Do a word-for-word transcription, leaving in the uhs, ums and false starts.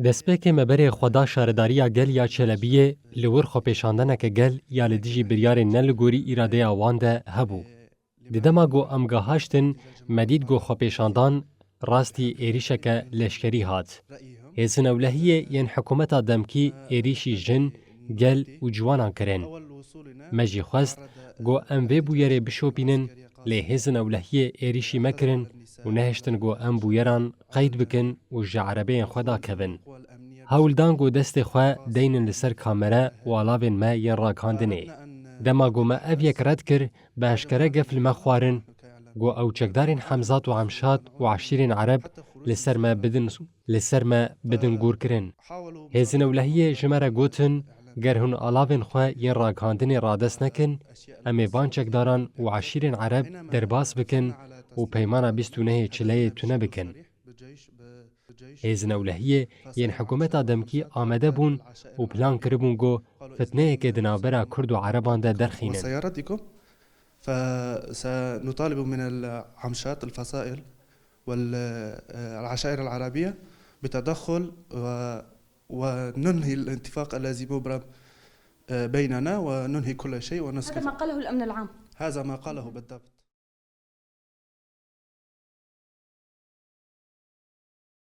Destpêkê me berê xwe da şaredariya gel ya Çelebiyê li wir xwepêşandeneke gel ya li dijî biryarên ne li gorî îradeya wan de hebû. Di dema ku em gahaştin, me dît ku xwepêşandan rastî êrîşeke leşkerî hat. Hêzin ewlehiyê yên hikûmeta demkî êrîşî jin, gel û ciwanan kirin. Me jî xwest ku em vê bûyerê bişopînin, lê hêzin ewlehiyê êrîşî me kirin û nehiştin ku em bûyeran qeyd bikin û ji erebeyên xwe dakevin. Hewl dan ku destê xwe deynin li ser kamere û alavên me yên ragihandinê. Dema ku me ev yek red kir, bi eşkere gef li me xwarin ku ew çekdarên Hemzat û Emşat û eşîrên Ereb li ser me bidin, li ser me bidin gûrkirin. Hêzin ewlehiyê ji me re gotin, ger hûn alavên xwe yên ragihandinê radest nekin, em ê van çekdaran û eşîrên Ereb derbas bikin û peymana bîst û nehê Çileyê tune bikin. Hêzin ewlehiyê yên hikûmeta demkî amade bûn û plan kiribûn ku fitneyekê di navbera Kurd û Ereban de derxînin. وسيارتكم، فسنطالب من العمشات الفصائل والعشائر العربية بتدخل و-، وننهي الاتفاق الذي مبرم بيننا وننهي كل شيء هذا ونسكت. ما قاله الأمن العام. هذا ما قاله بالضبط.